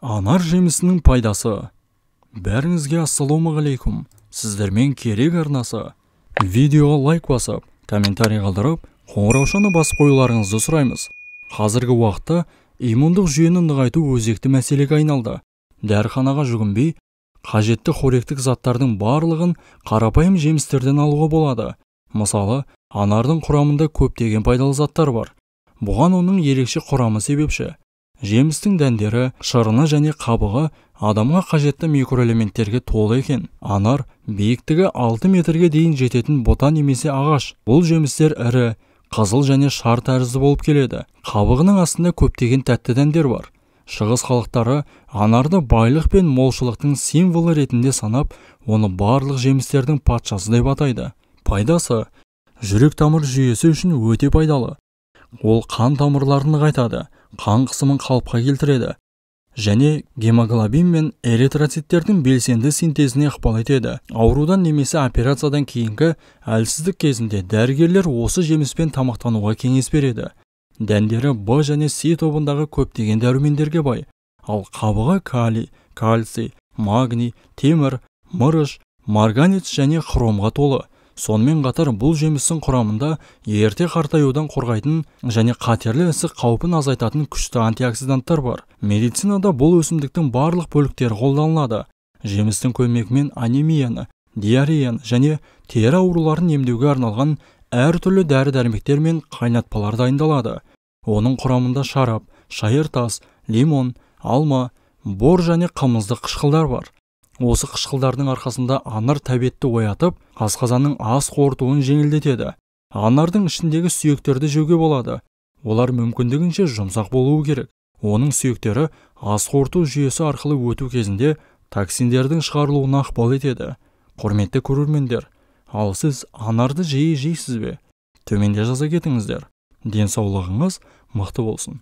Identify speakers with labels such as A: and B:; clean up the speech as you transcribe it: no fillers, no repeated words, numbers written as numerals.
A: Анар жемісінің пайдасы. Бәріңізге ассалаумағалейкум. Сіздермен Керек арнасы. Видеоға лайк басып, комментарий қалдырып, қоңыраушаны басып қоюларыңызды сұраймыз. Қазіргі уақытта иммундық жүйені нығайту өзекті мәселеге айналды. Дәріханаға жүгінбей, қажетті қоректік заттардың барлығын қарапайым жемістерден алуға болады. Мысалы, анардың құрамында көптеген пайдалы заттар бар. Бұған оның ерекше құрамы себепші. Жемістің дәндері, шырыны және қабығы адамға қажетті микроэлементтерге толы екен. Анар биіктігі 6 метрге дейін жететін бұта немесе ағаш. Бұл жемістер ірі, қызыл және шар тәрізді болып келеді. Қабығының астында көптеген тәтті дәндер бар. Шығыс халықтары анарды байлық пен молшылықтың символы ретінде санап, оны барлық жемістердің патшасы деп атайды. Пайдасы: жүрек тамыр жүйесі үшін өте пайдалы. Ол қан тамырларын нығайтады, қан қысымын қалыпқа келтіреді және гемоглобин мен эритроциттердің белсенді синтезіне ықпал етеді. Аурудан немесе операциядан кейінгі әлсіздік кезінде дәрігерлер осы жеміспен тамақтануға кеңес береді. Дәндері Б және С тобындағы көптеген дәрумендерге бай, ал қабығы калий, кальций, магний, темір, мырыш, марганец және хромға толы. Сонымен қатар бұл жемістің құрамында ерте қартаюдан қорғайтын және қатерлі ісік қаупін азайтатын күшті антиоксиданттар бар. Медицинада бұл өсімдіктің барлық бөліктері қолданылады. Жемістің көмегімен анемияны, диареяны және тері ауруларын емдеуге арналған әртүрлі дәрі-дәрмектер мен қайнатпалар дайындалады. Оның құрамында шарап, шайыртас, лимон, алма, бор және қымызды қышқылдар бар. Осы қышқылдардың арқасында анар тәбетті оятып, асқазанның ас қорытуын жеңілдетеді. Анардың ішіндегі сүйектерді жеуге болады. Олар мүмкіндігінше жұмсақ болуы керек. Оның сүйектері ас қорыту жүйесі арқылы өту кезінде токсиндердің шығарылуына ықпал етеді. Құрметті көрермендер, ал сіз анарды жиі жейсіз бе? Төменде жаза кетіңіздер. Денсаулығыңыз мықты болсын.